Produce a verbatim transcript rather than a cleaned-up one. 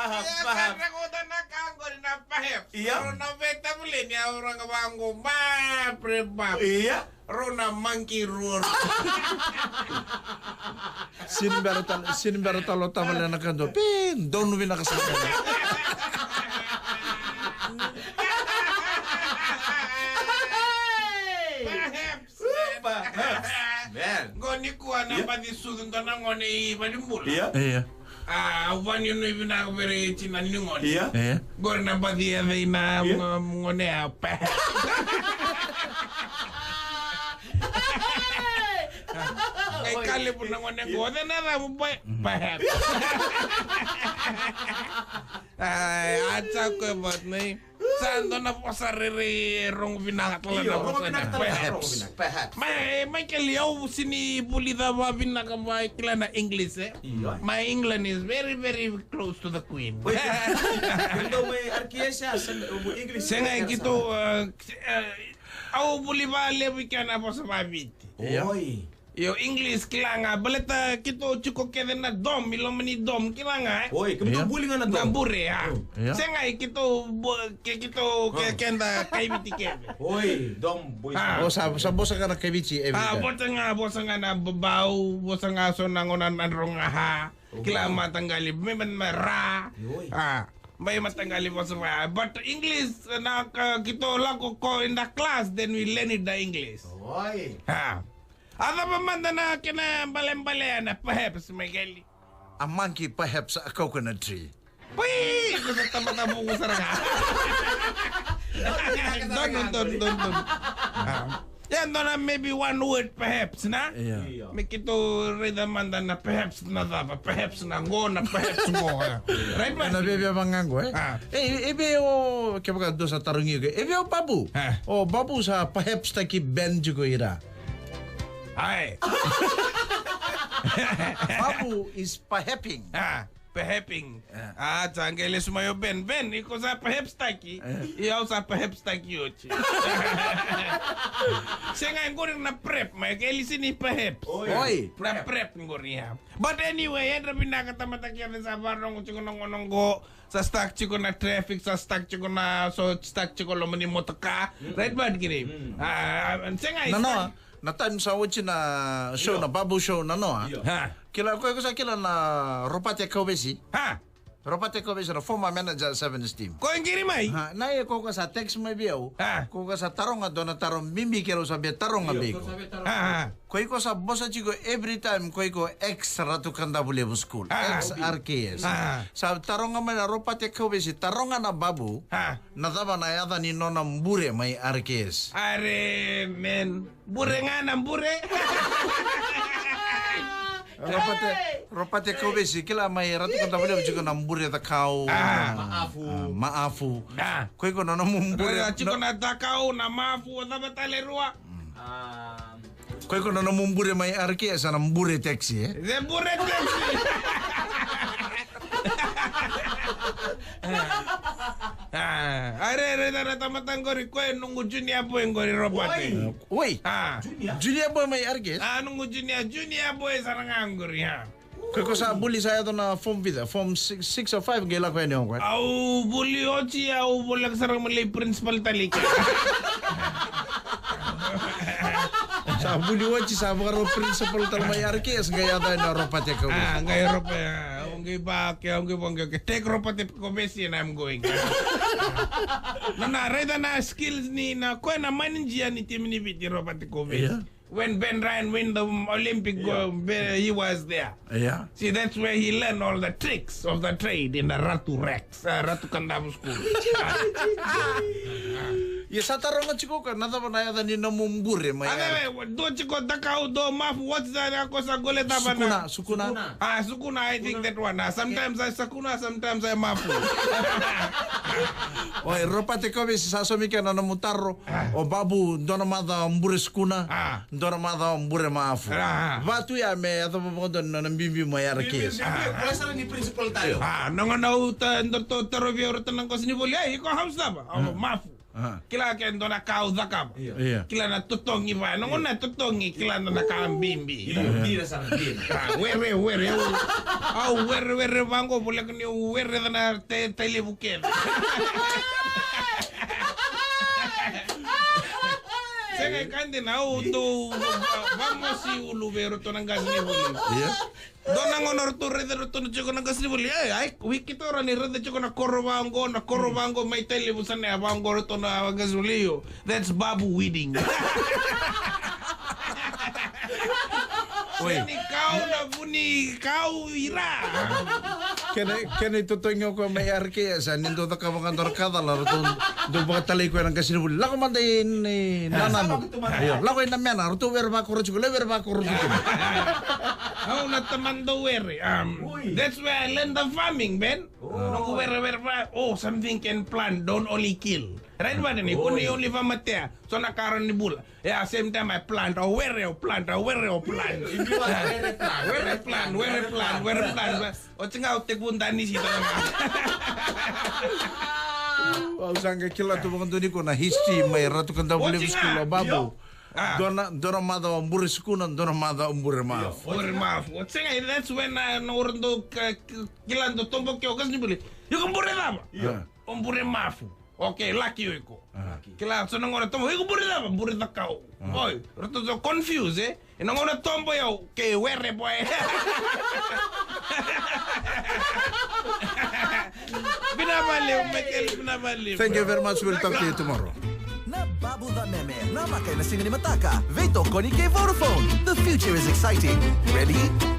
Ah, ia, perhaps. Sa rauta na ka qori na perhaps. Ia. Rau na veitavuleni, au raga vaqo, ba, pre, ba. Ia. Rau na monkey ruarua. Sini bera tale, sini bera tale o tavale na ka dua. Pe, donu vinaka sara. Perhaps. Perhaps. Man. Qo nikua na baci sucu dua na gone i valenibula. Ia. Ia. A, au vakanuinui vinaka vei ira na tina ni gone. Ia. Ia. Qori na baci e vei na, ia, gone ya, perhaps. Qai kalevu na gone qo, o cei na yacamu, boy? Perhaps. Ai, a, sa koya vata, ne? Sa dua na vosa rairai e rogo vinaka tale na vosa. Io, rogo vinaka tale na, perhaps. Rogo vinaka. Perhaps. Ma, e, Michael, au sini vulica vakavinaka, vakila na English, e? Io. My England is very, very close to the Queen. Wait, keitou mai R K S, a, sa, o, English. Sega, e, keitou, e, e, au vuli vakalevu i kea na vosa vakaviti. Io. Oi. Io, English kila ga, baleta keitou tiko kece na dom, i loma ni dom, kila ga, e? Oi, keitou, io, buli ga na dom. Na bure, a. Io. Sega, e keitou bu-, ke-, keitou ke-, oh, keda kaiviti kece. Oi, dom, boy. A. O sa, sa vosa ga na kaiviti, e, a, vita. Vosa ga, vosa ga na babau, vosa ga so na gauna na droga, ha. Oi. Kila, mataqali, me, me, me, ra. Oi. A. Mai mataqali vosa va. But English, na ka, keitou lako ko in the class, then we learn it the English. Oi. A. A cava mada na kena balebale ya na perhaps, Michael? A monkey, perhaps a coconut tree. Pui! Ko sa tamata vuku sara ga. Don, don, don, don, don. A. Ya, dua na maybe one word, perhaps, na? Ia. Ia. Me keitou raica mada na perhaps na cava, perhaps na qo, na perhaps qo, e. Right, man? Na via, via vaqo, e? A. E, e vei o, kevaka dua sa tarogi iko, e vei o Babu? A. O Babu sa perhaps taki Ben tiko i ra. Ai. Babu is perhapping. A, perhapping. E. A, sa qai lesu mai o Ben. Ben, iko sa perhaps taki. E. Ia, au sa perhaps taki oti. Sega, e qori na prep, mai ke lisi ni perhaps. Oi. Oi. Na prep. Prep ni qori, ya. But anyway, yadra vinaka tamata kece sa varogo tiko na gauna qo. Sa stuck tiko na traffic, sa stuck tiko na, so stuck tiko loma ni motoka. Mm. Right, bad kiri. Mm. A, sega, na, no, na time sa oti na show, io, na Babu show na noa. Io. Ha. Kila, ko iko sa kila na Ropate Kauvesi? Ha. Ropate Kauvesi na former manager Sevens team. Ko qiri mai? Ha, na ia ko sa text mai vei au. Ha. Ko sa taroga dua na taro bibi, kila, au sa via taroga vei iko. Io, ko sa via taroga. Ha, ha. Ko iko sa vosa tiko every time ko iko ex Ratu Kadavulevu School, ah, ex R K S. Ah. Sa taroga mai na Ropate Kauvesi, taroga na Babu, ah, na cava na yaca ni nona bure mai R K S. Are, man. Bure ga na bure. Ropate, hey, Ropate Kauvesi, kila mai Ratu Kadavulevu tiko na bure cakau. Ah. Na, maafu. Ah, maafu. Ah. Ko iko na nomu bure. Ra tiko na, na cakau, na maafu, o cava tale rua. Mm. Ah. Ko iko na nomu bure mai R K S, na bure taxi, e? The bure taxi. Ah, are, are, na tamata qori, ko e noqu junior boy qori, Ropate. Oi. Oi. Ah. Junior? Junior boy mai R K S? Ah, noqu junior, junior boy sara ga qori, ah. Ko iko sa buli sa yaco na form vica, form six, six or five, qai lako yani o koya? Au buli oti, au voleka sara ga me lai principal tale i ke. Sa buli oti, sa vakarau principal tale mai R K S, qai yaco yani o Ropate Kauvesi. Ah, qai Ropate, ah, au qai vaka, au qai vaka, okay, take Ropate Kauvesi and I'm going. Na, na, raica na skills ni, na, koya na manager ni timi ni Viti, Ropate Kauvesi. Yeah. When Ben Ryan win the Olympic gold, Ben, he was there. Yeah. See, that's where he learned all the tricks of the trade in the Ratu Rex, uh, Ratu Kadavu School. Ia sa taroga tiko ka na cava na yaca ni nomu bure mai. Dua tiko cakau, dua maafu, what's that? Ko sa qole cava na? Sukuna, sukuna. Ah, sukuna, I think that one. Ah, sometimes I sukuna, sometimes I maafu. Oi, Ropate Kauvesi, sa saumi kina na nomu taro. Ah. O Babu, dua na macawa bure sukuna, ah, dua na macawa bure maafu. Ah. Va tu ya me yacova vakadua na nona bibi mai R K S. Bibi, bibi, ah, koya sara ni principal tale. Ah, na gauna au ta, dua, tarovi au, raica na qase ni voli, "Ei, iko house cava?" Au, ah, "Maafu." Ah. Kila ke dua na ka au cakava. Io. Io. Kila na totogi va. Na gauna totogi, kila dua na ka bibi. Io, bira sara, bira. Ah, were, were. Au, au were, were vaqo, voleka niu were ca na tai, tai levu kece. Sega, e ka dina, au dau va-, vamosi ulu vei ratou na qasenivuli. Io. Dua na gauna ratou raica ratou na tiko na qasenivuli. E, ai, wiki taura ni raica tiko na koro vaqo, na koro vaqo, mai tai levu sa na ya vaqo ratou na qasenivuli. Io. That's babu weeding. Oi. Ni kau na vuni kau ira. Kena, kena itotogi o koya mai R K S, ni dau cakava ga dua na ka cala, ratou dau vakatalai koya na qasenivuli. Lako mada i, i Nananu. Io, lako i Namena, ratou were vakoro tiko, lai were vakoro tiko. Au na tamada were. Um, that's where I learned the farming, man. Noqu were, were, were. Oh, something can plant, don't only kill. Right, man? Ni kua ni only vamatea. So na karo ni bula. Yeah, same time I plant. Oh, where you plant? Oh, where you plant? Where plant? Where plant? Where plant? Where plant? Oti ga o teku dani si tana. Au sa qai kila tu vakadua ni ko na history mai Ratu Kadavulevu School o Babu. Ah. Dua na, dua na macawa bure sukuna, dua na macawa bure mafu. Bure mafu. Oti ga, that's when I know dou ka-, ka-, kila dou tobo ke o qasenivuli. Iko bure cava? Io. O bure mafu. Okay, lucky o iko. Ah. Kila, so na gauna tobo, iko bure cava? Bure cakau. Ah. Oi, ratou so confuse, e? E na gauna tobo o yau, ke were boy. Vinaka vakalevu, Michael, vinaka vakalevu. Thank you very much. We'll talk to you tomorrow. Na Babu Cameme, na maka ena siga ni mataka. Veitokoni kei Vodafone. The future is exciting. Ready?